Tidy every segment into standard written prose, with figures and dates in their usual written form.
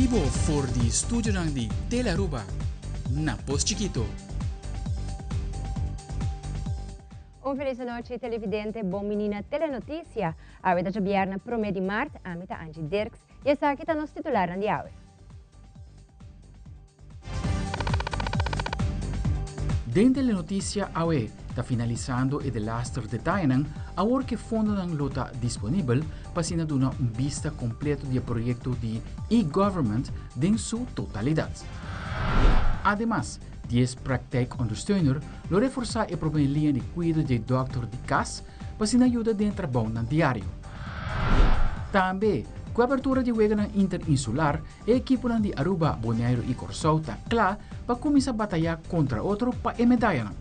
Bibo for di studionan di Telearuba na Pos Chikito. Un felis anochi televidente, bon bini na Telenoticia. Awe ta djabièrnè promé di mart, ami ta Angie Dirks i esaki ta nos titularnan di awe. Den Telenoticia awe ta finalisando e delaster detayenan awor ku e fondonan lo ta disponibel pa asina duna un bista kompleto di e proyekto di e-government den su totalidat. Ademas, dies praktijkondersteuner lo reforsá e promé liña di kuido di e dòkter di kas pa asina yuda den e trabounan diario. Tambe, ku e apertura di weganan interinsular, E ekiponan di Aruba, Boneiru i Kòrsou ta kla pa kuminsá batayá kontra otro pa e medayanan.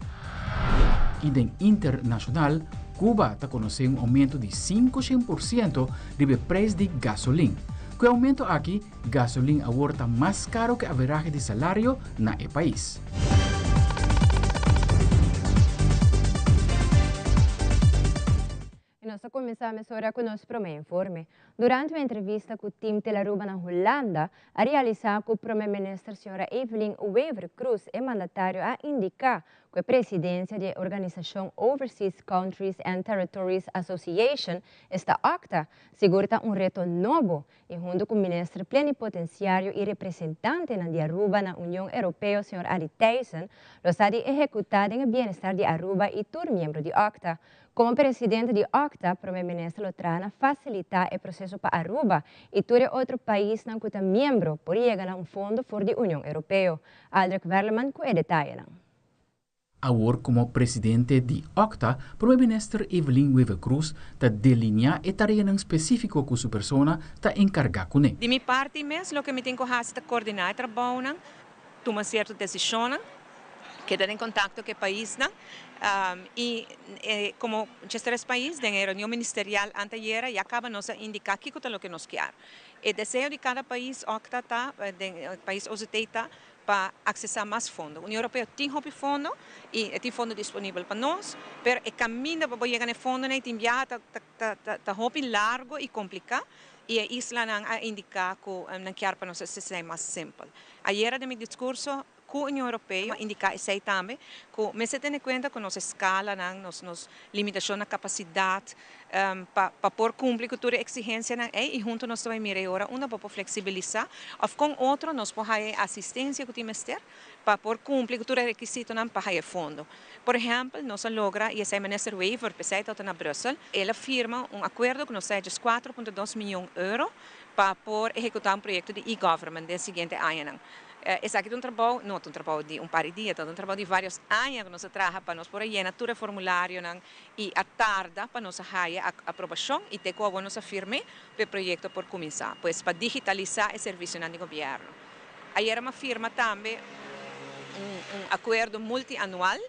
I den internashonal, Cuba ta konosé un oumento di 500% riba e preis di gasolin. Ku e oumento aki, gasolin awor ta mas karu ku e averahe di salario na e pais. I nos ta kuminsá mesora ku nos promé informe. Durante un entrevista ku Team Telaruba na Hulanda, a realisá ku Promé Minister señora Evelyn Wever-Croes e mandatario a indiká ku e presidensia di e organisashon Overseas Countries and Territories Association, esta OCTA, sigur ta un reto nobo i huntu ku Minister Plenipotensiario i representantenan di Aruba na Union Europeo señor Arie Thijssen lo sa di ehekutá den e bienestar di Aruba i tur miembro di OCTA. Komo presidente di OCTA, Prome Minister lo traha na fasilitá e proseso pa Aruba i tur e otro paisnan ku ta miembro por yega na un fondo for di Union Europeo. Aldrich Werleman ku e detayenan. Awor komo presidente di OCTA, Prome Minister Evelyn Wever-Croes ta delineá e tareanan spesífiko ku su persona ta enkargá kuné. Di mi parti mes loke mi tin ku hasi ta koordiná e trabounan, tuma sierto desishonnan, keda den kontakto ku e paisnan i komo djestres pais den e reunion ministerial anteayera ya kaba nos a indiká kiko ta loke nos kier. E deseo di kada pais òkta ta, den pais OCT ta pa aksesá mas fondo. Union Europeo tin hopi fondo i e tin fondo disponibel pa nos, pero e kaminda pa bo yega na e fondonan ei tin biaha ta ta hopi largo i kompliká i e islanan a indiká ku nan kier pa nos hasi esei mas simpel. Ayera den mi diskurso ku Union Europeo a indiká esei tambe ku mester tene kuenta ku nos eskalanan, nos nos limitashon na kapasidat pa pa por kumpli ku tur e eksigensianan ei i huntu nos ta bai mira e ora unda bo por fleksibilisá òf kon otro nos por haya e asistensia ku tin mester pa por kumpli ku tur e rekisitonan pa haya e fondo. Por ehèmpel, nos a logra, i esei Minister Wever p'esei tabata na Brussel, el a firma un akuerdo ku nos ta djes 4.2 mion euro pa por ehekutá un proyekto di e-government den siguiente añanan. Esaki ta un trabou, no ta un trabou di un par di dia, ta un trabou di vários aña ku nos a traha pa nos por a yena tur e formularionan i a tarda pa nos a haya aprobashon i te ku awor nos a firm'é pa e proyekto por kuminsá, pues pa digitalisá e servisionan di gobièrnu. Ayera m'a firma tambe un akuerdo multianual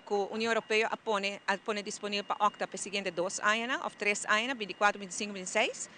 ku Union Europeo a pone a pone disponibel pa òkta pa e siguiente dos añanan òf tres añanan, bintikuater, bintisinku, bintiseis.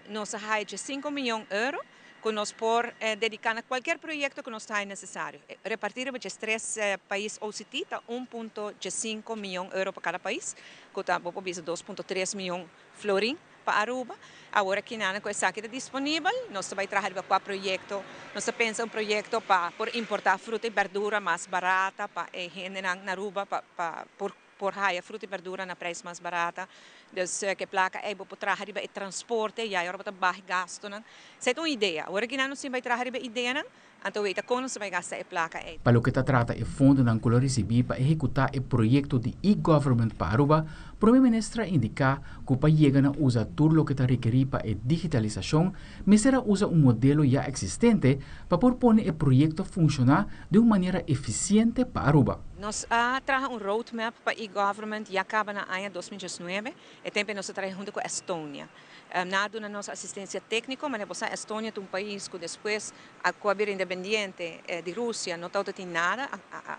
Nos a haya diesinku mion euro ku nos por dediká na kualkier proyekto ku nos ta haya nesesario. Repartí riba diestres pais OCT ta 1.15 mion euro pa kada pais, ku ta bo por bisa 2.3 mion florin. Pa Aruba. Awor aki nan cu esaki ta disponibel, nos ta bay traha riba cua proyecto. Nos ta pensa un proyecto pa por importa fruta y berdura mas barata pa e hendenan na Aruba pa pa por por haya fruta y berdura na prijs mas barata. Dus cu e placa ey bo por traha riba e transporte y ora bo ta baha e gastonan. Esey ta un idea. Awor aki nan nos tin bay traha riba e ideanan. Anto wei ta kon nos ta bai gasta e plaka ei. Pa loke ta trata e fondonan ku lo risibí pa ehekutá e proyekto di e-government pa Aruba, Prome Minister a indiká ku pa yega na usa tur loke ta rekerí pa e digitalisashon, mester a usa un modelo ya eksistente pa por pone e proyekto funshoná di un manera efisiente pa Aruba. Nos a traha un roadmap pa e-government ya kaba na aña 2019, e tempu ei nos a traha huntu ku Estonia. Nan a duna nos asistensia tékniko, manera bo sa Estonia ta un pais ku despues a ku a bira independiente di Rusia no tabata tin nada,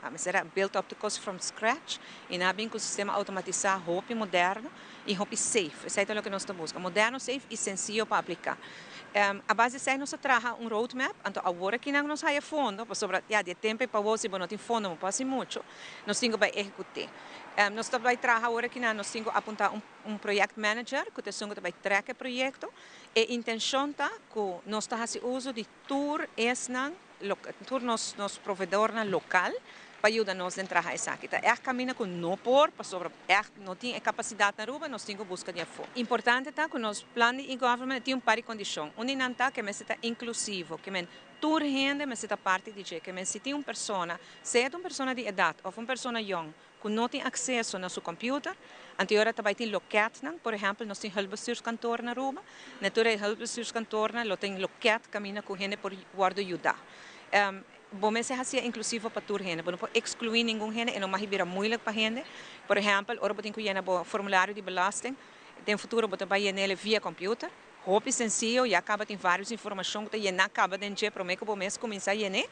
a mester a build up tur kos from scratch i nan a bin ku un sistema outomatisá hopi moderno i hopi safe. Esei ta loke nos ta buska, moderno, safe i sensiyo pa apliká. A base di esei nos a traha un roadmap, anto awor aki nan nos haya fondo, pasobra ya di e tempo ei pa awor si bo no tin fondo bo por hasi mucho, nos tin ku bai ehekut'é. Nos ta bai traha awor aki nan, nos tin ku apuntá un un project manager ku ta esun ku ta bai trèk e proyekto. E intenshon ta ku nos ta hasi uso di tur esnan tur nos nos proveedornan lokal pa yuda nos den traha esaki. Ta ègt kaminda ku no por pasobra ègt no tin e kapasidat na Aruba, nos tin ku buska di afó. Importante ta ku nos plan di e-government tin un par di kondishon. Un di nan ta ku e mester ta inklusivo, ke men tur hende mester ta parti di dje, ke men si tin un persona, sea ta un persona di edat òf un persona yòn ku no tin akseso na su kòmpiuter, anto e ora ta bai tin lokètnan, por ehèmpel nos tin hulpbestuurskantoor na Aruba, na tur e hulpbestuurskantoornan lo tin lokèt kaminda ku hende por wòrdu yudá. Bo mester hasié inklusivo pa tur hende, bo no por ekskluí ningun hende, e no mag bira muilik pa hende. Por ehèmpel, ora bo tin ku yena bo formulario di belasting, den futuro bo ta bai yen'el via kòmpiuter. Hopi sencillo, ya caba tin varios informacion cu ta yena caba den dje prome cu bo mes cuminsa yene.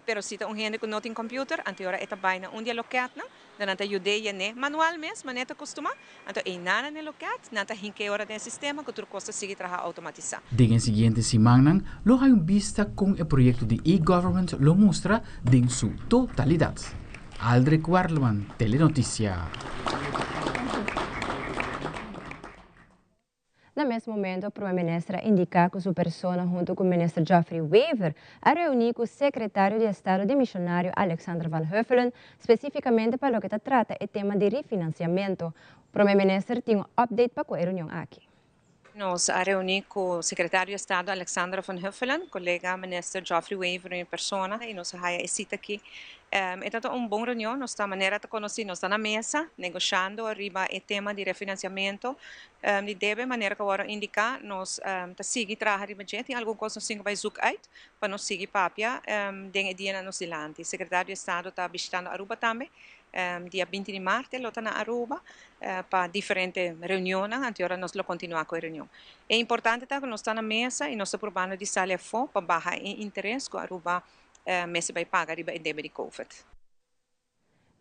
Pero si ta un hende cu no tin computer, anto e ora e ta bay na un di e loketnan, dan nan ta yud'é yene manual mes, manera ta costuma. Anto eynan na e loket, nan ta hinca e ora den e sistema cu tur cos ta sigui traha automatisa. Den e siguiente simannan lo hay un bista con e proyecto di e-government lo mustra den su totalidad. Aldrich Werleman, Telenoticia. Na mes momento Prome Minister a indica cu su persona hunto cu Minister Geoffrey Wever a reuni cu Secretario di Estado demisionario Alexander van Huffelen specificamente pa loke ta trata e tema di refinanciamento. Prome Minister tin un update pa cu e reunion aki. Nos a reuni cu Secretario di Estado Alexander van Huffelen, colega Minister Geoffrey Wever en persona y nos a haya e cita aki. E ta un bon reunion, nos ta manera ta conoci, nos ta na mesa negoshando riba e tema di refinanciamento di debe manera ku a wòrdu indiká. Nos ta sigui traha riba dje. Tin algun kos nos tin ku bai zoek uit pa nos sigui papia den e dianan nos dilanti. Sekretario di Estado ta bishitando Aruba tambe. Dia binti di mart e lo ta na Aruba pa diferente reunionnan. Anto ora nos lo kontinuá ku e reunion. E importante ta ku nos ta na mesa i nos ta probando di sali afó pa baha e interes ku Aruba mester bai paga riba e debe di Covid.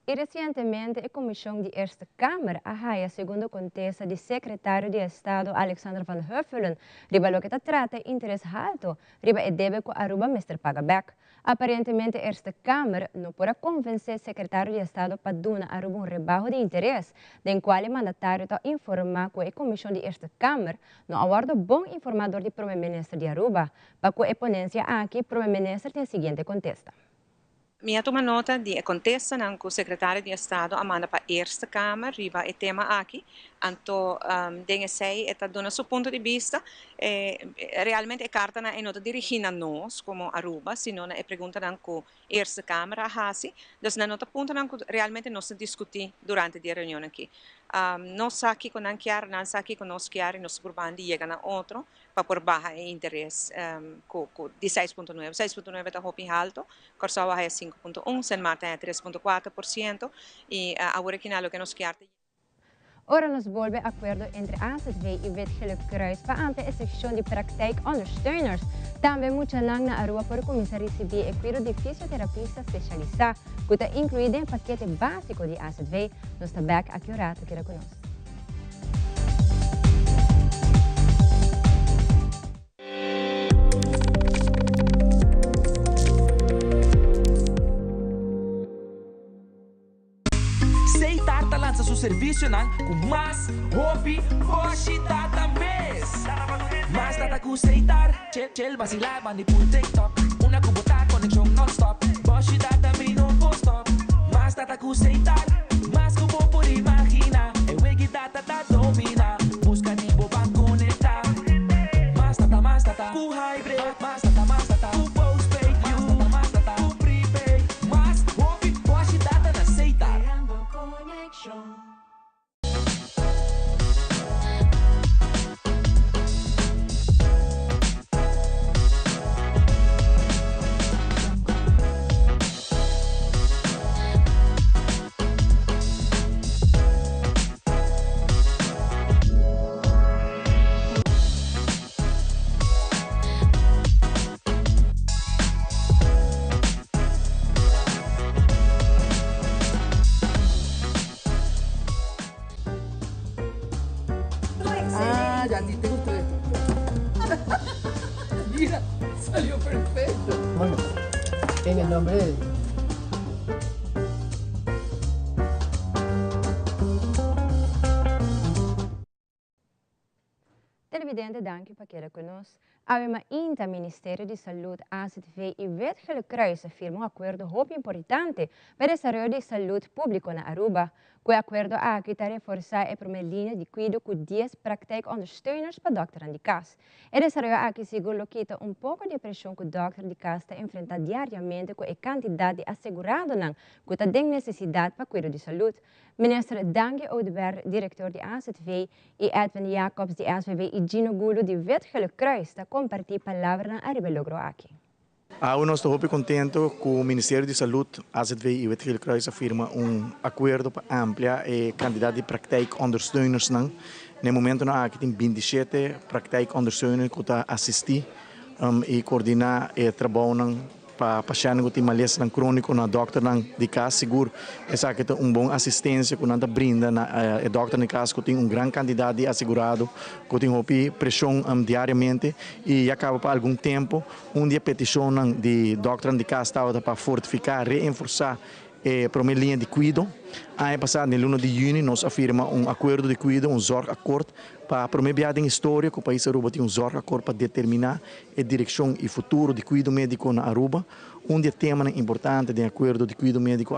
I resientemente e Komishon di Eerste Kamer a haya segundo kontesta di Sekretario di Estado Alexander van Huffelen riba loke ta trata e interes halto riba e debe ku Aruba mester paga bek. Aparentemente Eerste Kamer no por a konvensé Sekretario di Estado pa duna Aruba un rebaho di interes, den kual e mandatario ta informá ku e Komishon di Eerste Kamer no a wòrdu bon informá dor di Prome Minister di Aruba. Pa ku e ponensia aki, Prome Minister tin e siguiente kontesta. Mi a tuma nota di e kontestanan ku Sekretario di Estado a manda pa Eerste Kamer riba e tema aki. Anto den esei e ta duna su punto di bista. Realmente e kartanan ei no ta dirigí na nos komo Aruba, sino na e preguntanan ku Eerste Kamer a hasi. Dus nan no ta puntonan ku realmente nos ta diskutí durante di e reunion aki. Nos sa kiko nan kier, nan sa kiko nos kier i nos ta purba di yega na otro. pa por baha e interes ku di seis punto nuebe. Seis punto nuebe ta hopi halto, Kòrsou a haya sinku punto un, Sint Maarten a haya tres punto kuater por siento i awor aki na loke nos kier ta. Ora nos bolbe akuerdo entre AZV i Wit Gele Kruis pa amplia e sekshon di praktijk ondersteuners. Tambe muchanan na Aruba por kuminsá risibí e kuido di fisioterapista spesialisá ku ta inkluí den pakete básiko di AZV. Nos ta bèk aki un ratu, keda ku nos. Seitar ta lansa su servisionan ku mas hopi boshi data mes. Mas data ku Seitar, chel basila bandi pul TikTok. Una ku bo ta konekshon nonstop, boshi data mi no por stop. Mas data ku Seitar, mas ku bo por imagina. E wegi data ta domina, buska di bo ban konekta. Mas data, mas data ku hybrid, mas data, mas data ku postpaid, mas data, mas data ku prepaid. Mas hopi boshi data na Seitar. Ah, ya a ti te gustó esto. Mira, salió perfecto. Bueno, en el nombre de Dios. Televidente danki pa keda ku nos. Awe mainta Ministerio di Salud, AZV y Wit Gele Kruis a firma un akuerdo hopi importante pa e desaroyo di salud publico na Aruba. Ku e akuerdo aki ta reforsa e prome linea di kuido ku dies praktijkondersteuners pa dòkternan di kas. E desaroyo aki sigur lo kita un poko di e preshon ku dòkter di kas ta enfrentá diariamente ku e kantidat di aseguradonan ku ta den nesesidat pa kuido di salud. Minister Dangui Oduber, direktor di AZV, i Edwin Jacobs di SVB i Gino Gulo di Wit Gele Kruis ta kompartí palabranan ariba e logro aki. Awe nos ta hopi contento cu Ministerio di Salud, AZV y Wit Gele Kruis a firma un acuerdo pa amplia e cantidad di praktijkondersteunersnan. Na e momentonan aki tin 27 praktijkondersteuner cu ta asisti y coordina e trabounan Pa pashèntnan ku tin malesanan króniko na dòkternan di kas sigur esaki ta un bon asistensia ku nan ta brinda na e dòkternan di kas ku tin un gran kantidat di asegurado ku tin hopi preshon diariamente i ya kaba pa algun tempu. Un di e petishonnan di dòkternan di kas tabata pa fortifiká, reenforsá e promé liña di kuido. Aña pasá den luna di yüni nos a firma un akuerdo di kuido, un zorgakkoord, pa promé bia den historia ku pais Aruba tin un zorgakkoord pa determiná e direkshon i futuro di kuido médiko na Aruba. Un di e temanan importante den e akuerdo di kuido médiko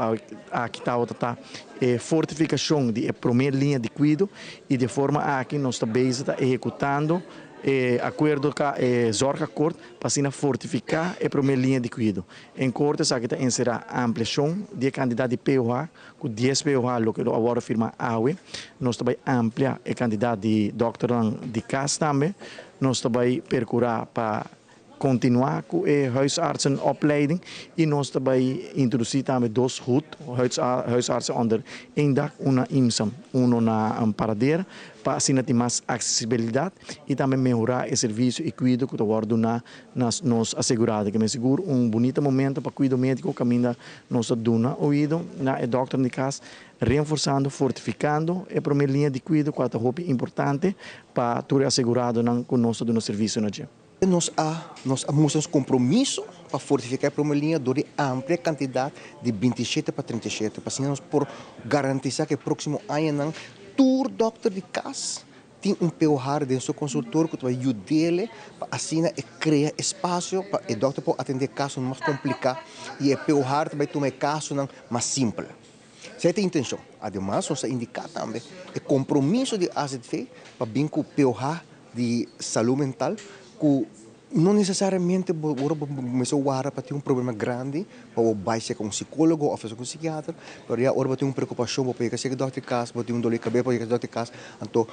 aki tabata ta e fortifikashon di e promé liña di kuido i di e forma aki nos ta bezig ta ehekutando e akuerdo e zorgakkoord pa asina fortifiká e promé liña di kuido. En korto esaki ta enserá ampliashon di e kantidat di POH ku dies POH loke lo a wòrdu firmá awe. Nos ta bai amplia e kantidat di dòkternan di kas tambe. Nos ta bai perkurá pa kontinuá ku e huisartsenopleiding i nos ta bai introdusí tambe dos hut, huisartsen onder één dak, un na Imsam, uno na Paradera, pa asina tin mas aksesibilidat i tambe mehorá e servisio i kuido ku ta wòrdu duná na nos asegurado. Ke men sigur un bunita momento pa kuido médiko kaminda nos ta duna oido na e dòkternan di kas, renforsando, fortifikando e promé liña di kuido kua ta hopi importante pa tur e aseguradonan ku nos ta duna servisio na dje. Nos a nos a mustra nos kompromiso pa fortifiká e promé liña dor di amplia e kantidat di 27 pa 37 pa asina nos por garantisá ku e próksimo añanan tur dòkter di kas Tin un POH den su consultorio cu ta bay yudele pa asina e crea espacio pa e dokter por atende casonan mas complica y e POH ta bay tuma e casonan mas simpel. Esey ta e intencion. Ademas nos ta indica tambe e compromiso di AZV pa bin cu POH di salud mental cu No necesariamente bo ora bo mester warda pa tin un problema grandi pa bo bai seka un psicologo of seka un psikiater, pero ya ora bo tin un preocupacion bo por yega seka dokter di cas, bo tin un dolor di cabes bo por yega seka dokter di cas, anto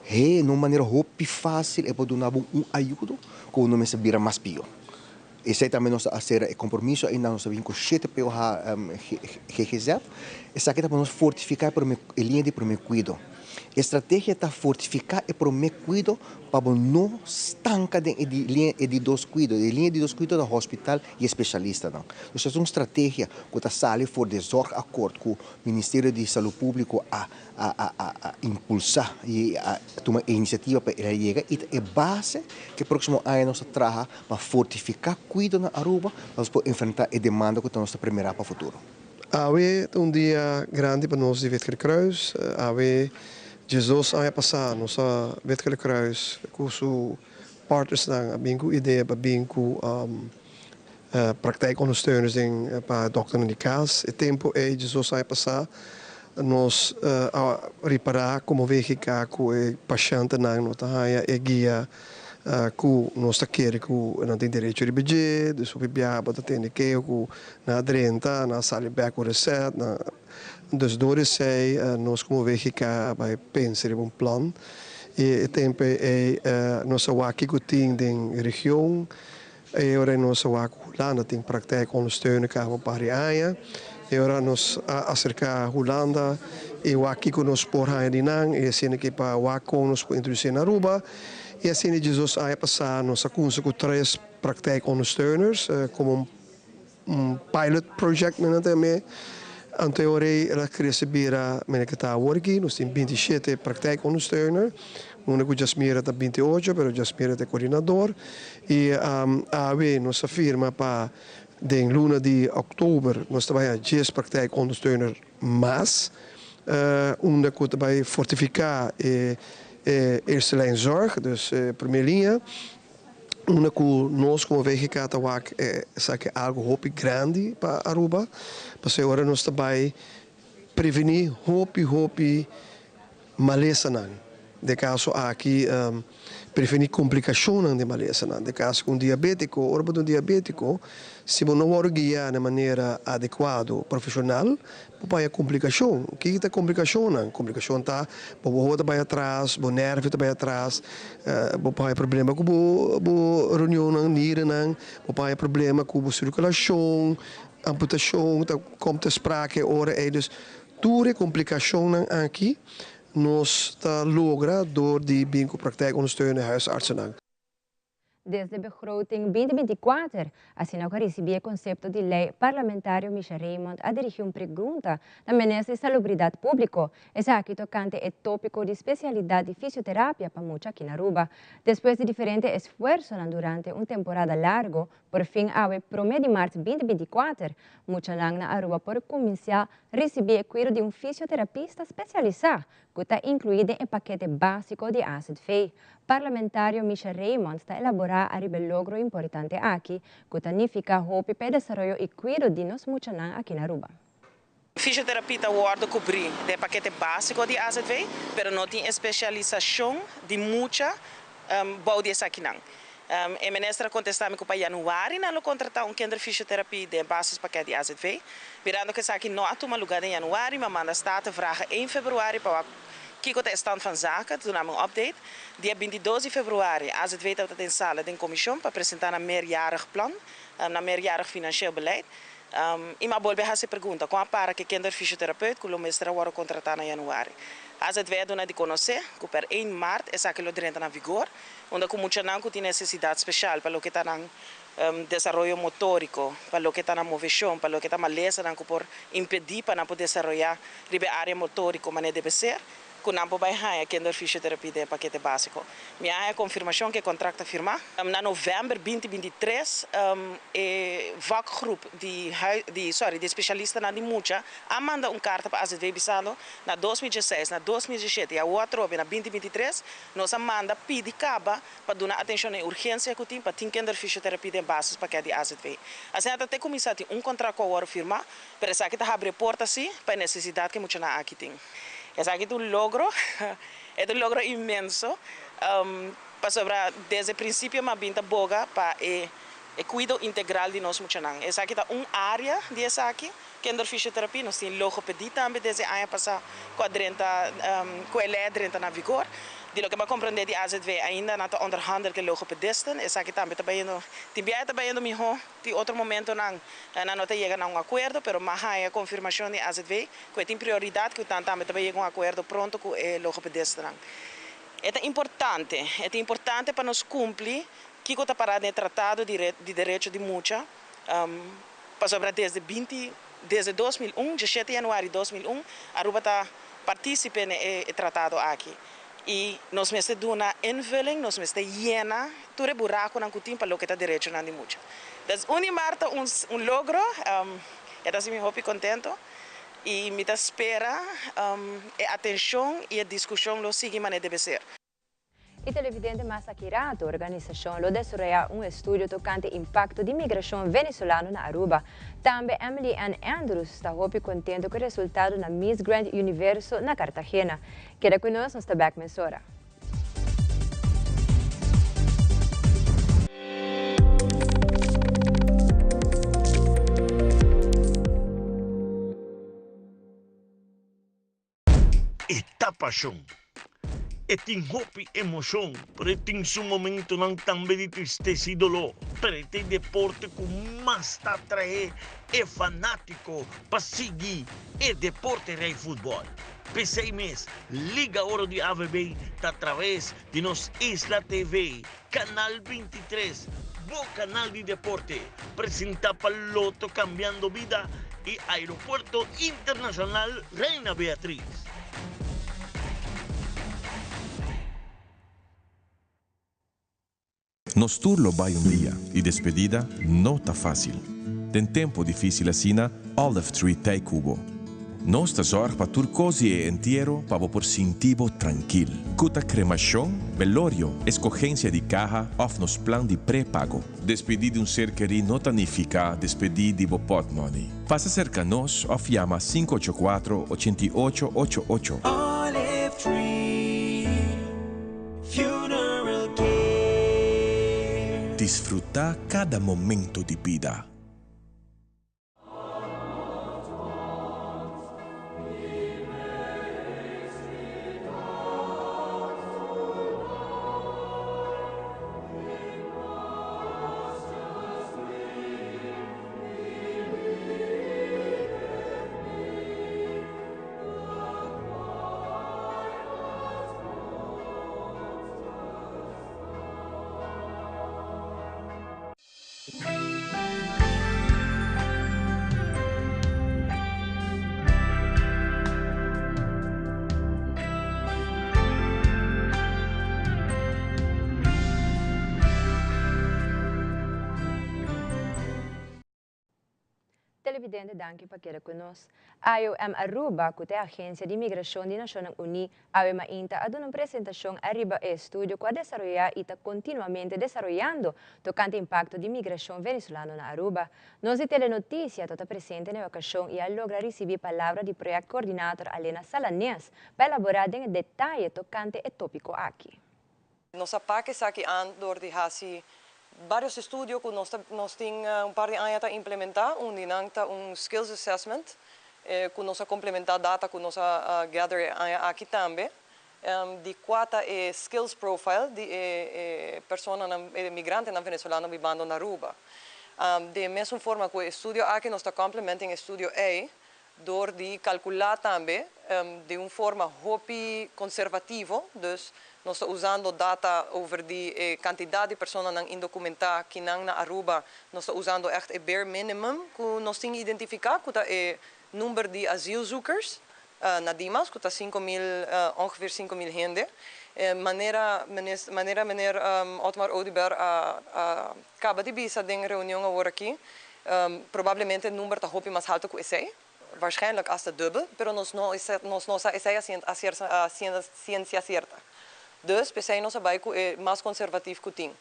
he na un manera hopi facil e por duna bo un ayudo cu bo no mester bira mas pio. Esey tambe nos ta hacer e compromiso ainda nos ta bin cu shete POH GGZ, esaki ta pa nos fortifica e liña di prome cuido. E strategia ta fortifiká e promé kuido pa bo no stanka den e di liña e di dos kuido. E liña di dos kuido ta hospital i e spesialistanan. Dus es un strategia ku ta sali for di e zorgakkoord ku Ministerio di Salú Públiko a a a a a impulsá i a tuma e inisiativa pa el a yega i ta e base ku e próksimo aña nos ta traha pa fortifiká kuido na Aruba pa nos por enfrentá e demanda ku ta nos ta premirá pa futuro. Awe ta un dia grandi pa nos di Wit Gele Kruis. Awe 12 aña pasá nos a Wit Gele Kruis ku su partnersnan a bin ku idea pa bin ku praktijkondersteuners den pa dòkternan di kas. E tempu ei 12 aña pasá nos a ripará komo VGK ku e pashantenan no ta haña e guia ku nos ta kere ku nan tin derecho riba dje. Dus hopi biaha bo ta tende keho ku Nan a drenta, nan a sali bek ku resèt, nan dus dor esei nos komo VGK a bai pensa riba un plan i e tempu ei nos a wak kiko tin den region i ora nos a wak ku Hulanda tin praktijk ondersteunen kaba un par di aña i ora nos a aserká Hulanda i wak kiko nos por haña di nan i asina ke pa wak kon nos por introdusí na Aruba i asina 12 aña pasá nos a kunsa ku tres praktijk ondersteuners komo un Un pilot project men nan ta yam'é. Anto e ora ei el a krese bira mene ke ta awor aki. Nos tin 27 praktijkondersteuner. Unda ku Jasmira ta 28, pero Jasmira ta e koordinador. I awe nos a firma pa den luna di òktober nos ta bai a djes praktijkondersteuner mas, unda ku ta bai fortifiká e eerste lijn zorg, dus e promé liña. Unda ku nos komo VGK ta wak esaki algu hopi grandi pa Aruba, pasobra ora nos ta bai prevení hopi hopi malesanan. Den kaso aki prevení komplikashonnan di malesanan. Den kaso ku un diabétiko, ora bo ta un diabétiko, si bo no wòrdu guiá na manera adekuado, profeshonal, Bo por haña komplikashon. Kiko ta komplikashonnan? Komplikashon ta bo oho ta bai atras, bo nèrvio ta bai atras, bo por haña problema ku bo bo riñonnan, nirennan, bo por haña problema ku bo sirkulashon, amputashon ta kom ter sprake e ora ei. Dus tur e komplikashonnan aki nos ta logra dor di bin ku praktijk ondersteunende huisartsennan. Desde begroting 2024, asina ku a risibí e konsepto di lei, parlamentario Misha Raymond a dirigí un pregunta na Minister di Salubridat Públiko, esaki tokante e tópiko di spesialidat di fisioterapia pa mucha aki na Aruba. Despues di diferente esfuersonan durante un temporada largo, por fin awe promé di mart 2024, muchanan na Aruba por kuminsá risibí e kuido di un fisioterapista spesialisá ku ta inkluí den e pakete básiko di azv. Parlamentario Misha Raymond ta elaborá ariba e logro importante aki, ku ta nifiká hopi pa e desaroyo i kuido di nos muchanan aki na Aruba. Fisioterapia ta wòrdu kubrí den e pakete básiko di azv, pero no tin e spesialisashon di mucha bou di esakinan. E minister a kontestá mi ku pa yanüari nan lo kontratá un kinderfysiotherapie den e basispakket di azv. Mirando ku esaki no a tuma lugá den yanüari, mi a manda Statenvragen 1 februari pa wak kiko ta e stand van zaken, duna mi un update. Dia 22 di februari azv tabata den sala den komishon pa presentá nan meerjarig plan, nan meerjarig financieel beleid. I mi a bolbe hasi e pregunta, kon a para ku e kinderfysiotherapeut ku lo mester a wòrdu kontratá na yanüari? Azv a duna di konosé ku per 1 mart esaki lo drenta na vigor. Unda ku muchanan ku tin nesesidat speshal pa loke ta nan desaroyo motóriko, pa loke ta nan moveshon, pa loke ta malesanan ku por impedí pa nan por desaroyá riba e área motóriko manera debe ser, ku nan por bai haña kinderfysiotherapie den e pakete básiko. Mi a haña konfirmashon ku e kontrakt ta firmá. Na novèmber 2023 e vakgroep di di sorry di speshalistanan di mucha a manda un karta pa azv bisando na 2016, na 2017 i awor atrobe na 2023 Nos a manda pidi kaba pa duna atenshon na e urgensia ku tin pa tin kinderfysiotherapie den basispakket di azv. Asina ta te kuminsá tin un kontrakt ku a wòrdu firmá, pero esaki ta habri e porta sí pa e nesesidat ku e muchanan aki tin. Esaki ta un logro, e ta un logro inmenso, pasobra desde prinsipio mi a bin ta boga pa e e kuido integral di nos muchanan. Esaki ta un área di esaki, kinderfysiotherapie, nos tin logopedie tambe desde aña pasá ku a drenta, ku e lei a drenta na vigor. Di loke mi a komprendé di azv ainda nan ta onderhandel ku e logopedisten, esaki tambe ta bayendo, tin biaha ta bayendo mihó, tin otro momentonan nan no ta yega na un akuerdo, pero mi a haña konfirmashon di azv ku e tin prioridat ku nan tambe ta bay yega un akuerdo pronto ku e logopedistanan. E ta importante, e ta importante pa nos kumpli Kiko ta pará den e Tratado di di Derecho di Mucha? Pasobra desde binti desde 2001, 17 januari 2001, Aruba ta partícipe na e e tratado aki. I nos mester duna invulling, nos mester yena tur e buraconan cu tin pa loke ta derechonan di mucha. Dus un di maart ta un un logro, e ta haci mi hopi contento y mi ta spera e atencion y e discusion lo sigui manera debe ser. E televidente mas aki rato, organisashon lo desaroyá un estudio tokante impakto di migrashon venezolano na Aruba. Tambe Emily Ann Andrews ta hopi kontento ku e resultado na Miss Grand Universo na Cartagena. Keda ku nos, nos ta bèk mesora. E ta pashon. E tin hopi emoshon, pero e tin su momentonan tambe di tristesa i doló. Pero e ta e deporte ku mas ta atraé e fanátiko pa sigui e deporte rei futbòl. P'esei mes, Liga Oro di AVB ta atraves di nos Isla TV, Kanal 23, bo kanal di deporte, presentá pa Lotto Cambiando Bida i Aeropuerto Internacional Reina Beatriz. Nos tur lo bai un dia y despedida no ta facil. Den tempo dificil asina, Olive Tree t'ey cu bo. Nos ta zorg pa tur cos di e entiero pa bo por sinti bo trankil. Cu ta cremacion, velorio, escogencia di caha of nos plan di prepago. Despedi di un ser keri no ta nifica despedi di bo portmoney. Pasa cerca nos of yama 584 88 88. Olive Tree Funeral Care. Disfruta cada momento di bida. Televidente, danki pa keda cu nos. IOM Aruba, cu ta e agencia di migracion di Nacionnan Uni, awe mainta a duna un presentacion ariba e estudio cu a desaroya y ta continuamente desaroyando tocante impacto di migracion venezolano na Aruba. Nos di Telenoticia tabata presente na e ocasion y a logra ricibi palabra di project coordinator Alena Salanes pa elabora den detaye tocante e topico aki. Nos a pak esaki aan door di hasi varios estudio ku nos ta nos tin un par di aña ta implementá. Un di nan ta un skills assessment ku nos a komplementá data ku nos a gather e aña aki tambe di kua ta e skills profile di e e personanan e migrantenan venezolano bibando na Aruba. Den e mesun forma ku e estudio aki nos ta complementing e estudio ei Dor di kalkulá tambe di un forma hopi konservativo, dus nos ta usando data over di e kantidat di personanan indokumentá kinan na Aruba, nos ta usando ègt e bare minimum ku nos tin identifiká ku ta e number di asielzoekers na Dimas ku ta 5000 ongeveer 5000 hende. Manera manera meneer Otmar Oduber a a kaba di bisa den reunion aworakí, Probablemente e number ta hopi mas halto ku esei, waarschijnlijk hasta dubbel, pero nos no nos no sa esei a ciencia cierta. Dus p'esei nos a bai ku e mas conservatief ku tin.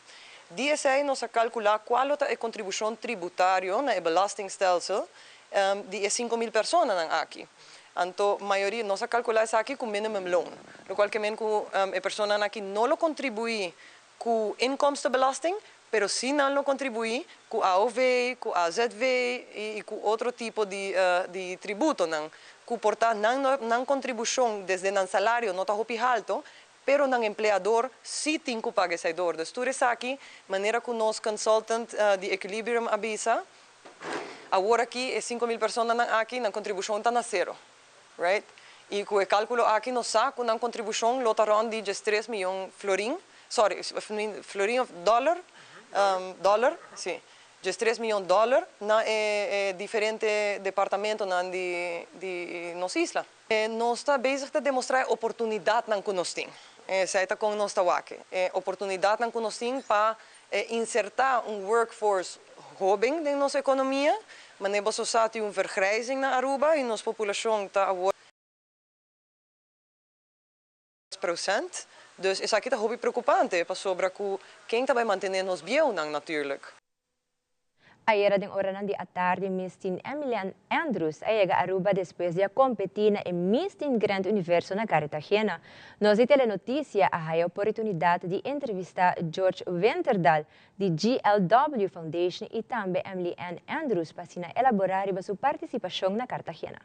Di esei nos a kalkulá kual lo ta e kontribushon tributario na e belastingstelsel di e 5000 personanan aki. Anto mayoria nos a kalkulá esaki ku minimum loon, lokual ke men ku e personanan aki no lo kontribuí ku inkomstenbelasting, pero si nan lo kontribuí ku AOV, ku AZV i ku otro tipo di di tributonan, ku por ta nan nan kontribushon desde nan salario no ta hopi halto, pero nan empleador si tin ku paga esei dor. Dus tur esaki, manera ku nos consultant di Equilibrium a bisa, awor aki e 5000 personanan aki nan kontribushon ta na sero. Right? I ku e kalkulo aki nos sa ku nan kontribushon lo ta rònt di 13 mion florin, sorry, florin òf dòler, dòler, si, 13 mion dòler na e e diferente departamentonan di di nos isla. Nos ta bezig ta demostrá e oportunidatnan ku nos tin. Esei ta kon nos ta wak e oportunidatnan ku nos tin pa insertá un workforce hóben den nos ekonomia. Manera boso sa tin un vergrijzing na Aruba y nos populacion ta awor procent. Dus esaki ta hopi preocupante pasobra cu ken ta bay mantene nos bieunan natuurlijk. Ayera den oranan di atardi Miss Teen Emilian Andrews a yega Aruba despues di a competi na e Miss Teen Grand Universo na Cartagena. Nos di Telenoticia a haya oportunidad di entrevista George Winterdal di GLW Foundation y tambe Emily Ann Andrews pa asina elabora riba su participacion na Cartagena.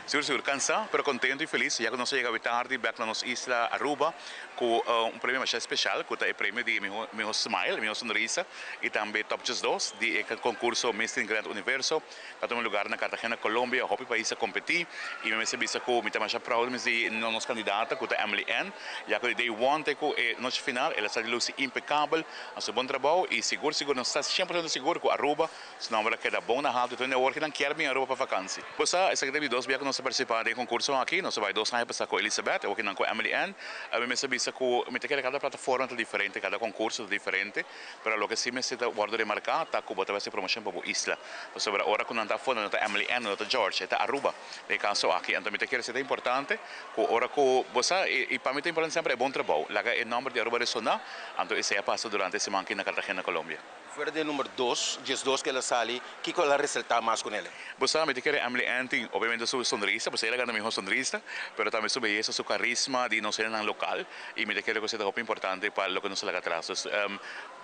Sigur sigur cansa, pero contento y feliz ya cu nos a yega awe tardi bek na nos isla Aruba cu un premio masha special cu ta e premio di miho miho smile, miho sonrisa y tambe top 12 di e concurso Miss Teen Grand Universo cu a tuma lugar na Cartagena, Colombia. Hopi pais a competi y mi mester bisa cu mi ta masha proud mes di nos candidata cu ta Emily Ann ya cu di day one te cu e nochi final el a sa di luci impecabel a su bon trabou y sigur sigur nos ta 100% sigur cu Aruba Su nomber a keda bon na haltu. Tur hende awor ki nan kier bin Aruba pa vakansi. Bo sa, esaki ta di dos bia ku nos. nos a partisipá den e konkurso aki. Nos a bai dos aña pasá ku Elizabeth, awor kinan ku Emily Ann. Mi mester bisa ku mi ta kere kada plataforma ta diferente, kada konkurso ta diferente, pero loke si mester ta wòrdu remarká ta ku bo ta bai hasi promoshon pa bo isla. Pasobra ora ku nan ta afó nan no ta Emily Ann, no ta George, e ta Aruba den e kaso aki. Anto mi ta kere si ta importante ku ora ku bo sa, i pa mi ta importante semper e bon trabou, laga e nòmber di Aruba resoná, anto esei a pasa durante e siman aki na Cartagena, Colombia. Fuera di e number dos, diesdos ku el a sali, kiko el a resaltá mas ku nel? Bo sa, mi ta kere Emily Ann tin obviamente su sonrisa, pasobra el a gana mihó sonrisa, pero tambe su beyesa, su karisma di nos hendenan lokal, i mi ta kere ku esei ta hopi importante pa loke nos a laga atras. Dus,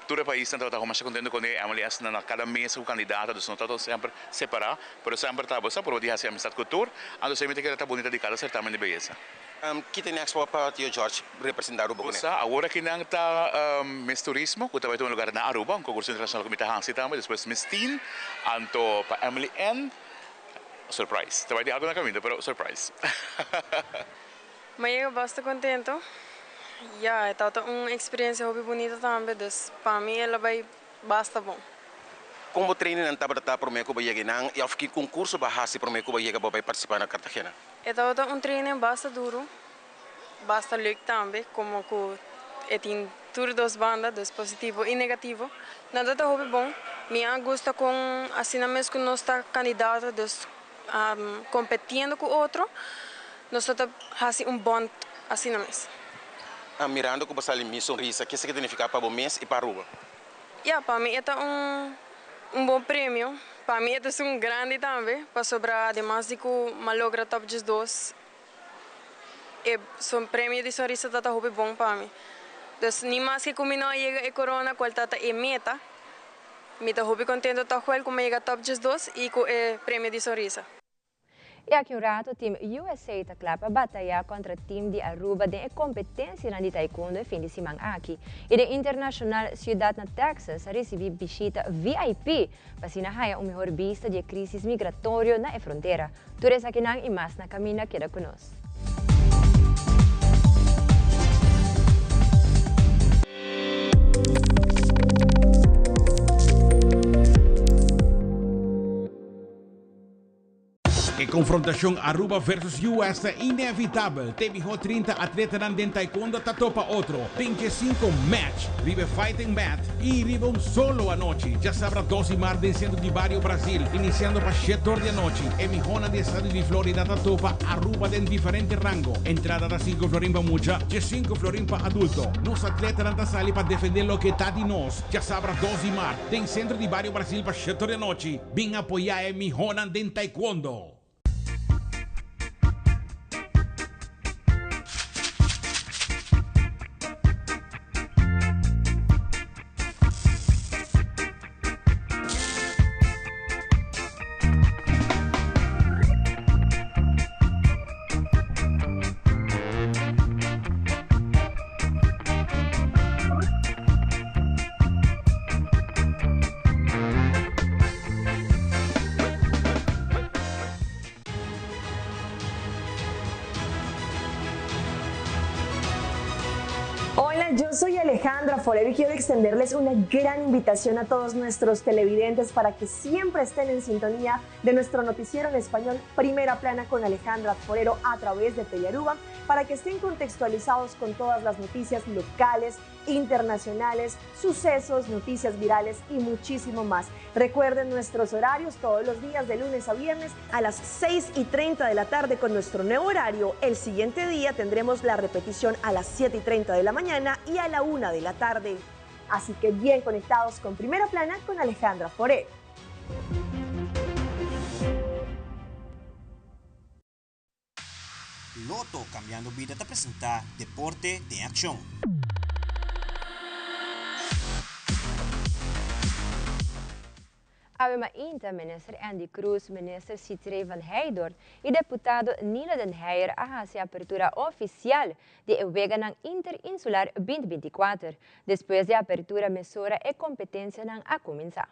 tur e paisnan tabata hopi masha kontentu kuné, Emily a na kada mesa ku kandidata, dus no tabata semper separá, pero semper ta, bo sa, purba di hasi amistat ku tur, anto esei mi ta kere ta bunita di kada sertamen di beyesa. Ki ta next pa Tio George representa Aruba kuné? Sa, awor aki nan ta Miss Turismo ku ta bai tuma lugar na Aruba, un concurso internacional ku mi ta hasi tambe, despues Miss Teen, anto pa Emily Ann, surprise. Ta bai tin algu na kaminda, pero surprise. Mi a yega basta contento. Ya, e tabata un experiencia hopi bunita tambe, dus pa mi el a bai basta bon. Kon bo trainingnan tabata ta promé ku bo yega einan i òf ki konkurso bo a hasi promé ku bo yega bo bai partisipá na Cartagena? E tabata un training basta duru, basta leuk tambe, como cu e tin tur dos banda, dus positivo y negativo. Nan ta ta hopi bon. Mi a gusta con asina mes cu nos ta candidato, dus competiendo cu otro, nos ta ta haci un bond asina mes. Mirando cu bo sali mi sonrisa, ke esaki ta nifica pa bo mes y pa Aruba? Ya, pa mi e ta un un bon premio. Pa mi e ta esun grandi tambe, pasobra ademas di ku m'a logra top 12, e son premio di sonrisa ta ta hopi bon pa mi. Dus ni maske ku mi no a yega e korona kual ta ta e meta, mi ta hopi kontento tòg wèl ku m'a yega top 12 i ku e premio di sonrisa. I aki un rato team USA ta kla pa bataya kontra team di Aruba den e kompetensianan di taekwondo e fin di siman aki. I den International Ciudad na Texas a risibi bishita VIP pa asina haya un mihor bista di e krisis migratorio na e frontera. Tur esakinan i mas na kaminda keda ku nos. E konfrontashon Aruba versus US ta inevitabel. Te mihó 30 atletanan den taekwondo ta topa otro den dje sinku match riba e fighting mat i riba un solo anochi. Djasabra dos di mart den Sentro di Bario Brasil, inisiando pa shet or di anochi, e mihónan di estado di Florida ta topa Aruba den diferente rango. Entrada ta sinku florin pa mucha, dje sinku florin pa adulto. Nos atletanan ta sali pa defendé loke ta di nos. Djasabra dos di mart den Sentro di Bario Brasil pa shet or di anochi. Bin apoyá e mihónan den taekwondo! Hola, yo soy Alejandra Forero y quiero extenderles una gran invitación a todos nuestros televidentes para que siempre estén en sintonía de nuestro noticiero en español Primera Plana con Alejandra Forero a través de Telearuba para que estén contextualizados con todas las noticias locales, internacionales, sucesos, noticias virales y muchísimo más. Recuerden nuestros horarios todos los días de lunes a viernes a las 6 y 30 de la tarde con nuestro nuevo horario. El siguiente día tendremos la repetición a las 7 y 30 de la mañana y a la 1 de la tarde. Así que bien conectados con Primera Plana con Alejandra Forero. Lotto Cambiando Bida ta presenta Deporte den Accion. Awe mainta Minister Endy Croes, Minister Sithree van Heydoorn y Deputado Nina den Heyer a haci apertura oficial di e Weganan Interinsular 2024. Despues di apertura mesora e competencianan a cuminsa.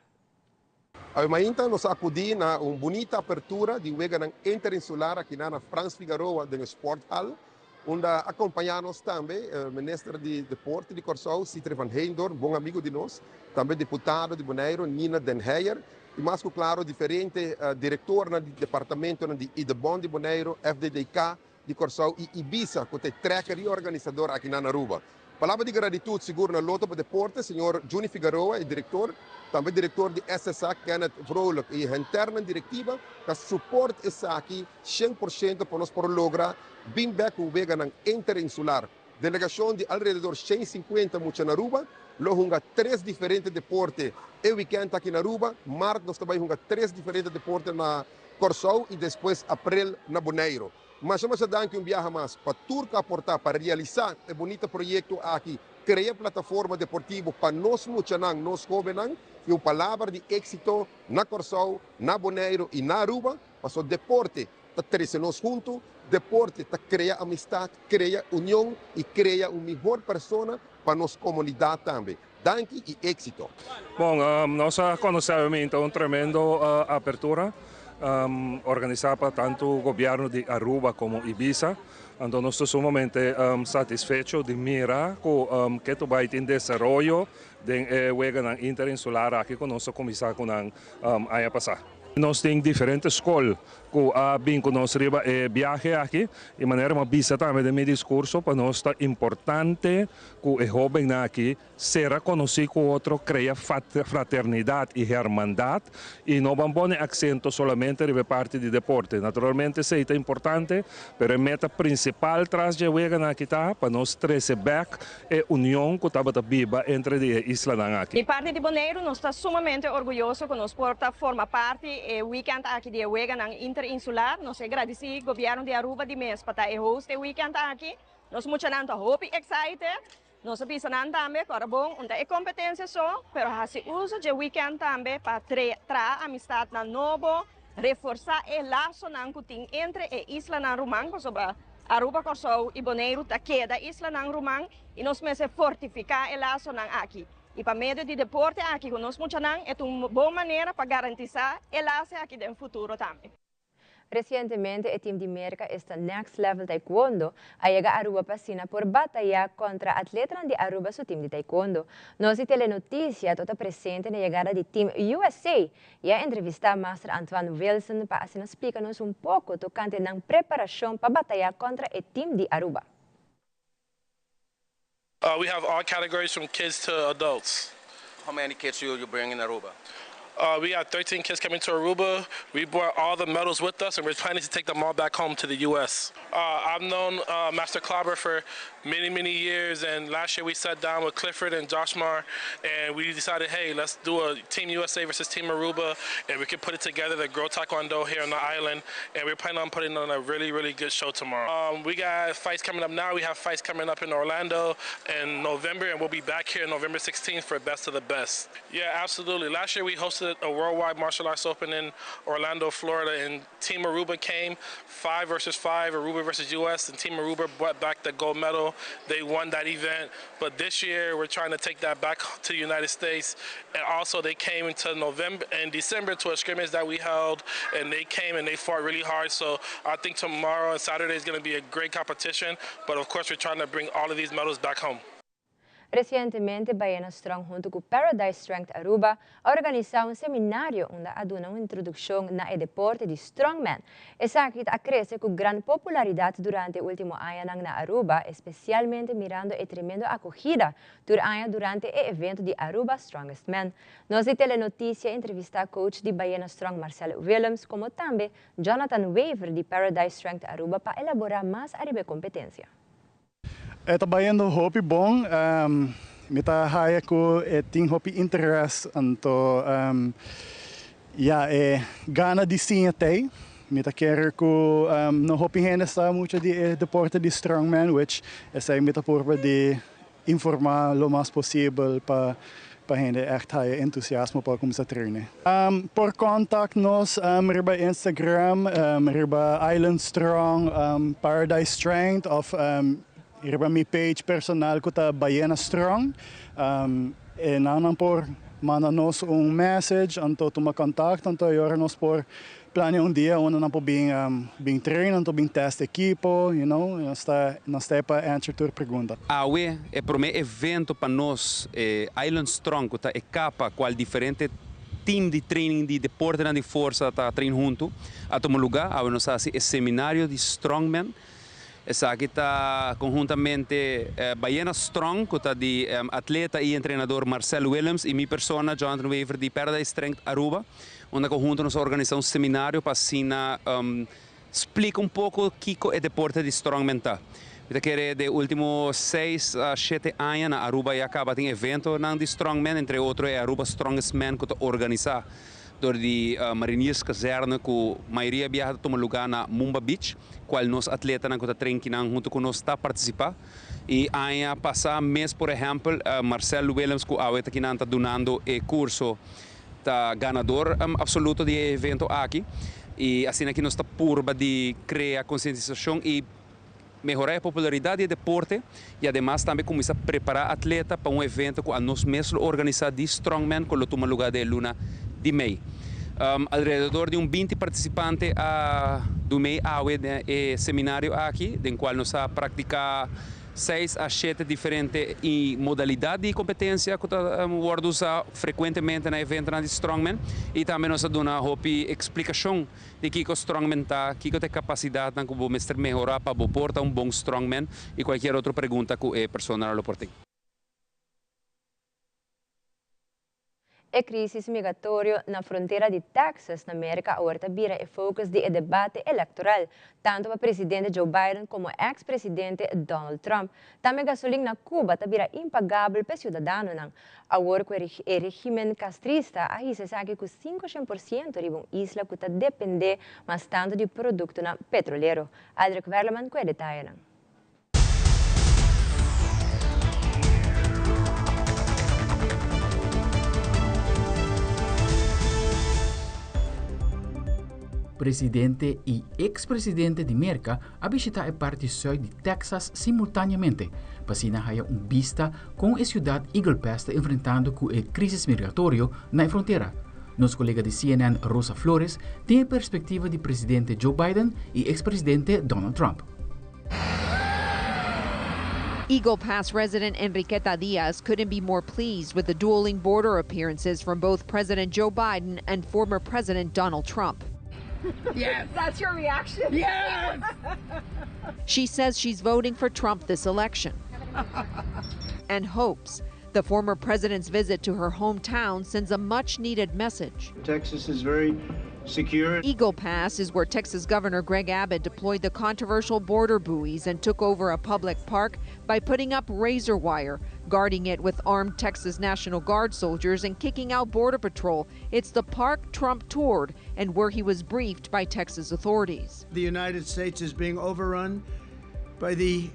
Awe mainta nos a acudi na un bunita apertura di Weganan Interinsular akinan na Frans Figaroa den e Sporthal, unda a acompaña nos tambe Minister di Deporte di Corsou, Sithree van Heydoorn, bon amigo di nos, tambe Diputado di Bonaire, Nina den Heyer. I mas ku klaro diferente direktornan di departamentonan di Idebon di Boneiru, FDDK di Kòrsou i Ibisa ku ta e trekker i organisador akinan na Aruba. Palabra di gratitut sigur na Lotto pa Deporte, señor Juni Figaroa, e direktor, tambe direktor di SSA Kenneth Vrolijk i henternan direktiva ta suport esaki 100% pa nos por logra bin bek ku weganan interinsular. Delegashon di alrededor 150 mucha na Aruba lo hunga tres diferente deporte e wikènt aki na Aruba. Mart nos ta bai hunga tres diferente deporte na Kòrsou i despues aprel na Boneiru. Masha masha danki un biaha mas pa tur ku a aportá pa realisá e bunita proyekto aki, krea plataforma deportivo pa nos muchanan, nos hóbennan i un palabra di éksito na Kòrsou, na Boneiru i na Aruba, pasobra deporte ta trese nos huntu, deporte ta krea amistat, krea union i krea un mihor persona pa nos komunidat tambe. Danki i éksito! Bon, nos a konosé awe ta un tremendo apertura organisá pa tantu gobièrnu di Aruba komo Ibisa. Anto nos ta sumamente satisfecho di mira ku ke ta bai tin desaroyo den e weganan interinsular aki ku nos a kuminsá ku nan aña pasá. Nos tin diferente skol ku a bin ku nos riba e biahe aki i manera mi a bisa tambe den mi diskurso pa nos ta importante ku e hóbennan aki sera konosí ku otro, krea fraternidat i hermandat i no ban pone aksento solamente riba e parti di deporte. Naturalmente esei ta importante, pero e meta prinsipal tras dje weganan aki ta pa nos trese bèk e union ku tabata biba entre di e islanan aki. Di parti di Boneiru nos ta sumamente orguyoso ku nos por ta forma parti e weekend aki di e weganan interinsular. Nos e gradisí Gobièrnu di Aruba di mes pa ta e host e weekend aki. Nos muchanan ta hopi excited. Nos a bisa nan tambe ku ora bon un ta e kompetensia so, pero hasi uso dje weekend tambe pa traha amistatnan nobo, reforsá e lasonan ku tin entre e islanan ruman, pasobra Aruba, Kòrsou i Boneiru ta keda islanan ruman i nos mester fortifiká e lasonan aki. I pa medio di deporte aki ku nos muchanan e ta un bon manera pa garantisá e lase aki den futuro tambe. Resientemente e team di Merka esta Next Level Taekwondo a yega Aruba pa asina por bataya kontra atletanan di Aruba su team di taekwondo. Nos di Telenoticia to ta presente na yegada di team USA i a entrevista Master Antoine Wilson pa asina splika nos un poko tokante nan preparashon pa bataya kontra e team di Aruba. We have all categories from kids to adults. How many kids you you bring in Aruba? We got 13 kids coming to Aruba. We brought all the medals with us, and we're planning to take them all back home to the U.S. I've known Master Clobber for many, many years, and last year we sat down with Clifford and Joshmar, and we decided, hey, let's do a Team USA versus Team Aruba, and we can put it together to grow Taekwondo here on the island, and we're planning on putting on a really, really good show tomorrow. We got fights coming up now. We have fights coming up in Orlando in November, and we'll be back here November 16th for Best of the Best. Yeah, absolutely. Last year we hosted a worldwide martial arts open in Orlando, Florida, and Team Aruba came five versus five, Aruba versus US, and Team Aruba brought back the gold medal. They won that event. But this year we're trying to take that back to the United States. And also they came into November and December to a scrimmage that we held, and they came and they fought really hard. So I think tomorrow and Saturday is going to be a great competition. But of course, we're trying to bring all of these medals back home. Resientemente, Bayena Strong hunto cu Paradise Strength Aruba a organisa un seminario unda a duna un introduccion na e deporte di Strongman. Esaki a crece cu gran popularidad durante ultimo aña na Aruba, especialmente mirando e tremendo acogida tur aña durante e evento di Aruba Strongest Man. Nos di Telenoticia a entrevista coach di Bayena Strong Marcel Willems, como tambe Jonathan Weaver di Paradise Strength Aruba pa elabora mas ariba e competencia. Ta bayendo hopi bon. Mi ta haya ku tin hopi interes anto ja e gana di siña tei. Mi ta kere ku no hopi hende sa mucho di e deporte di strongman, which esei mi ta purba di informa lo mas posibel pa pa hende echt haya entusiasmo pa cuminsa train. Por contact nos riba Instagram, riba Island Strong, Paradise Strength of riba mi page personal ku ta Bayena Strong. E nan por manda nos un message anto tuma contacto anto e ora nos por planea un dia unda nan por bin train anto bin test ekipo. Nos ta pa answer tur pregunta. Awe e prome evento pa nos Island Strong, cu ta e capa cual diferente team di training di deportenan di forsa ta train huntu a tuma luga. Awe nos a hasi e seminario di Strongman. Esaki ta konhuntamente Bayena Strong ku ta di atleta i entrenador Marcel Willems i mi persona Jonathan Wever di Paradise Strength Aruba unda ku huntu nos a organisa un seminario pa asina Splika un poko kiko e deporte di strongman ta. Mi ta kere den ultimo seis a shete aña na Aruba ya kaba tin eventonan di strongman, entre otro e Aruba Strongest Man ku ta organisá dor di Marinierskazerne ku mayoria biaha ta tuma lugá na Mumba Beach, kual nos atletanan ku ta train kinan huntu ku nos ta partisipá. I aña pasá mes por ehèmpel Marcel Willems ku awe ta kinan ta dunando e kurso ta ganador absoluto di e evento aki y asina aki nos ta purba di crea concientisacion y mehora e popularidad di e deporte y ademas tambe cuminsa prepara atleta pa un evento cu anos mes lo organisa di Strongman cu lo tuma luga den e luna di mei. Alrededor di un binti participante a dumei awe den e seminario aki den cual nos a practica Seis a shete diferente i modalidat di kompetensia ku ta wòrdu usá frekuentemente na eventonan di strongman i tambe nos a duna hopi eksplikashon di kiko strongman ta, kiko ta e kapasidatnan ku bo mester mehorá pa bo por ta un bon strongman i kualkier otro pregunta ku e personanan lo por tin. E crisis migratorio na frontera di Texas na Merca awor ta bira e focus di e debate electoral, tanto pa presidente Joe Biden como ex presidente Donald Trump. Tambe gasolin na Cuba ta bira impagabel p'e ciudadanonan, awor cu e regimen castrista a hisa esaki cu 500% riba un isla cu ta depende mas tanto di productonan petrolero. Aldrich Werleman cu e detayenan. Presidente i eks-presidente di Merka a bishitá e parti sùit di Texas simultáneamente pa asina haya un bista kon e siudat Eagle Pass ta enfrentando ku e krísis migratorio na e frontera. Nos kolega di CNN Rosa Flores tin e perspektiva di presidente Joe Biden i eks-presidente Donald Trump. Eagle Pass resident Enriqueta Diaz couldn't be more pleased with the dueling border appearances from both President Joe Biden and former President Donald Trump. Yes. That's your reaction? Yes. she says she's voting for Trump this election and hopes the former president's visit to her hometown sends a much needed message. Texas is very secure. Eagle Pass is where Texas Governor Greg Abbott deployed the controversial border buoys and took over a public park by putting up razor wire, guarding it with armed Texas National Guard soldiers and kicking out Border Patrol. It's the park Trump toured and where he was briefed by Texas authorities. The United States is being overrun by the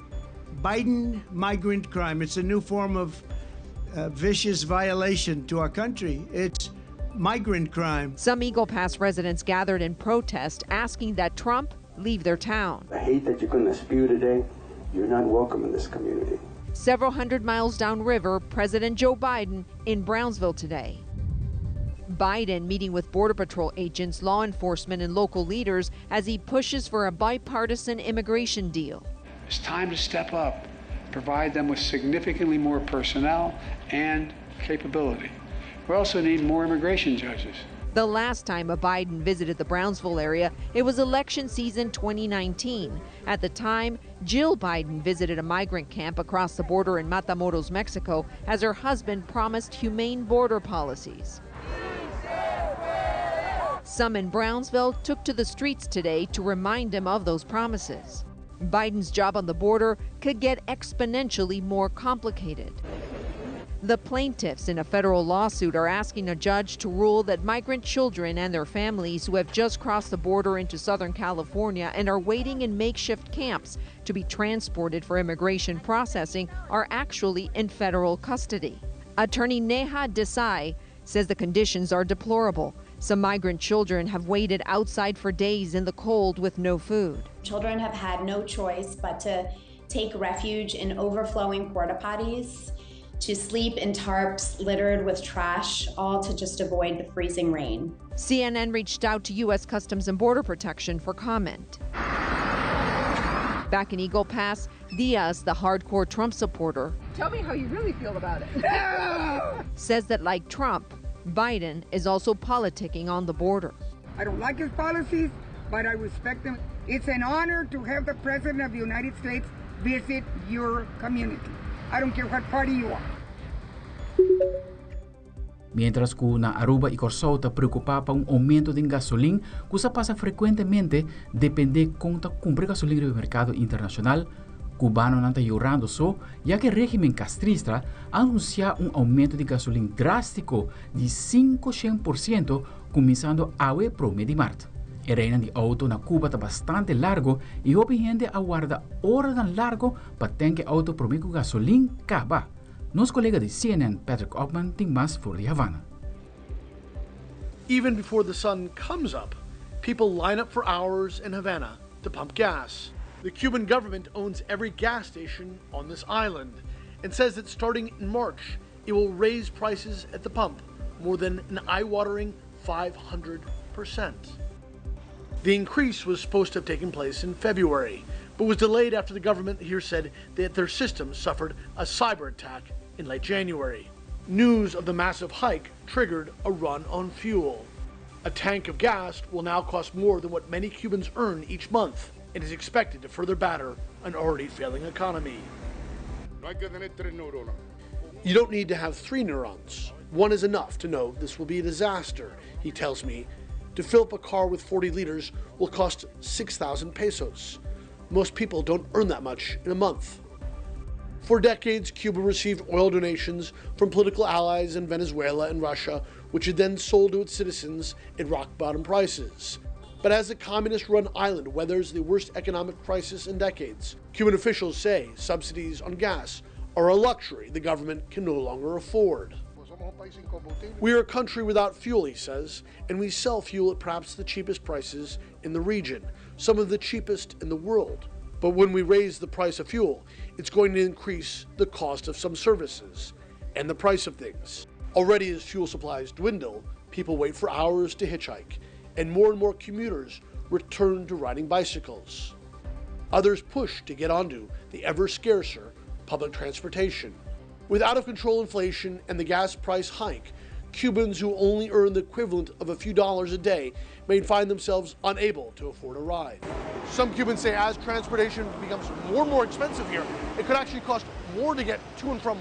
Biden migrant crime. It's a new form of uh, vicious violation to our country. It's migrant crime. Some Eagle Pass residents gathered in protest, asking that Trump leave their town. The hate that you're going to spew today, you're not welcome in this community. Several hundred miles downriver, President Joe Biden in Brownsville today. Biden meeting with Border Patrol agents, law enforcement, and local leaders as he pushes for a bipartisan immigration deal. It's time to step up, provide them with significantly more personnel and capability. We also need more immigration judges. The last time a Biden visited the Brownsville area, it was election season 2019. At the time, Jill Biden visited a migrant camp across the border in Matamoros, Mexico, as her husband promised humane border policies. Some in Brownsville took to the streets today to remind him of those promises. Biden's job on the border could get exponentially more complicated. The plaintiffs in a federal lawsuit are asking a judge to rule that migrant children and their families who have just crossed the border into Southern California and are waiting in makeshift camps to be transported for immigration processing are actually in federal custody. Attorney Neha Desai says the conditions are deplorable. Some migrant children have waited outside for days in the cold with no food. Children have had no choice but to take refuge in overflowing porta potties, to sleep in tarps littered with trash, all to just avoid the freezing rain. CNN reached out to U.S. Customs and Border Protection for comment. Back in Eagle Pass, Diaz, the hardcore Trump supporter, Tell me how you really feel about it. says that, like Trump, Biden is also politicking on the border. I don't like his policies, but I respect them. It's an honor to have the President of the United States visit your community. I don't care what party you are. Mientras cu na Aruba y Corsou ta preocupa pa un aumento den gasolin cu sa pasa frecuentemente depende con ta cumpra gasolin riba mercado internacional, Cubanonan ta yorando so ya cu e regimen castrista a anuncia un aumento di gasolin drastico di 500% cuminsando awe prome di maart. E rijnan di auto na Cuba ta bastante largo y hopi hende a warda oranan largo pa tank e auto prome cu gasolin caba. Nos colega di CNN Patrick Oppmann tin mas for di Havana. Even before the sun comes up, people line up for hours in Havana to pump gas. The Cuban government owns every gas station on this island and says that starting in March, it will raise prices at the pump more than an eye-watering 500%. The increase was supposed to have taken place in February, but was delayed after the government here said that their system suffered a cyber attack in late January. News of the massive hike triggered a run on fuel. A tank of gas will now cost more than what many Cubans earn each month and is expected to further batter an already failing economy. You don't need to have three neurons. One is enough to know this will be a disaster, he tells me. To fill up a car with 40 liters will cost 6,000 pesos. Most people don't earn that much in a month. For decades, Cuba received oil donations from political allies in Venezuela and Russia, which it then sold to its citizens at rock bottom prices. But as the communist run island weathers the worst economic crisis in decades, Cuban officials say subsidies on gas are a luxury the government can no longer afford. We are a country without fuel, he says, and we sell fuel at perhaps the cheapest prices in the region, some of the cheapest in the world. But when we raise the price of fuel, it's going to increase the cost of some services and the price of things. Already, as fuel supplies dwindle, people wait for hours to hitchhike, and more and more commuters return to riding bicycles. Others push to get onto the ever scarcer public transportation. With out of control inflation and the gas price hike, Cubans who only earn the equivalent of a few dollars a day may find themselves unable to afford a ride. Some Cubans say as transportation becomes more and more expensive here, it could actually cost more to get to and from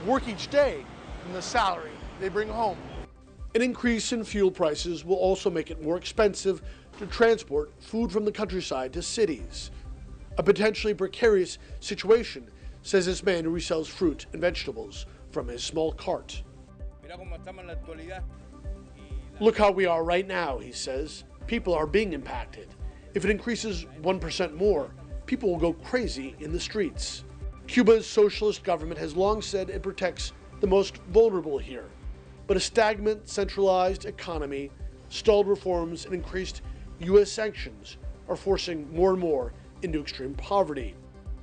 work each day than the salary they bring home. An increase in fuel prices will also make it more expensive to transport food from the countryside to cities. A potentially precarious situation, says this man who resells fruit and vegetables from his small cart. Look how we are right now, he says. People are being impacted. If it increases 1% more, people will go crazy in the streets. Cuba's socialist government has long said it protects the most vulnerable here. But a stagnant, centralized economy, stalled reforms, and increased U.S. sanctions are forcing more and more into extreme poverty.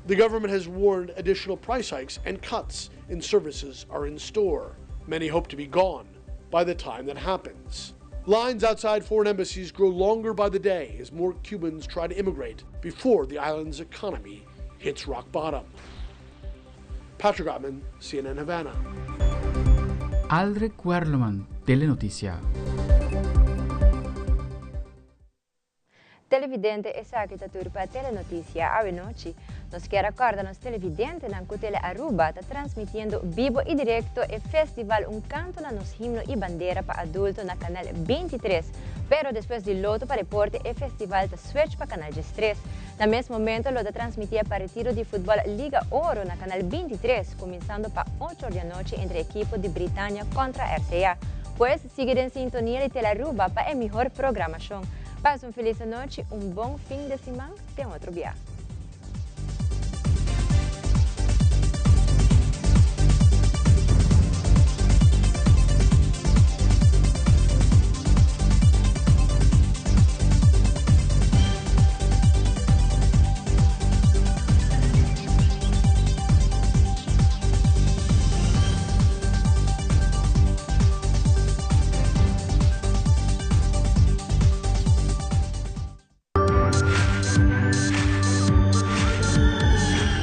The government has warned additional price hikes and cuts in services are in store. Many hope to be gone by the time that happens. Lines outside foreign embassies grow longer by the day as more Cubans try to immigrate before the island's economy hits rock bottom. Patrick Oppmann, CNN Havana. Aldrich Werleman, Telenoticia. Televidente esaki ta tur pa Telenoticia awe nochi. Nos kier a corda nos televidentenan cu Tele Aruba ta transmitiendo bibo y directo e festival Un Canto na Nos Himno y Bandera pa adulto na Canal 23. Pero despues di Loto pa Deporte e festival ta switch pa Canal 13. Na mes momento lo ta transmiti e partido di futbol Liga Oro na Canal 23 cuminsando pa 8 or di anochi entre ekipo di Britannia contra RCA. Pues sigui den sintonia di Tele Aruba pa e mihor programacion. Pasa un feliz anochi, un bon fin de siman, te un otro bia.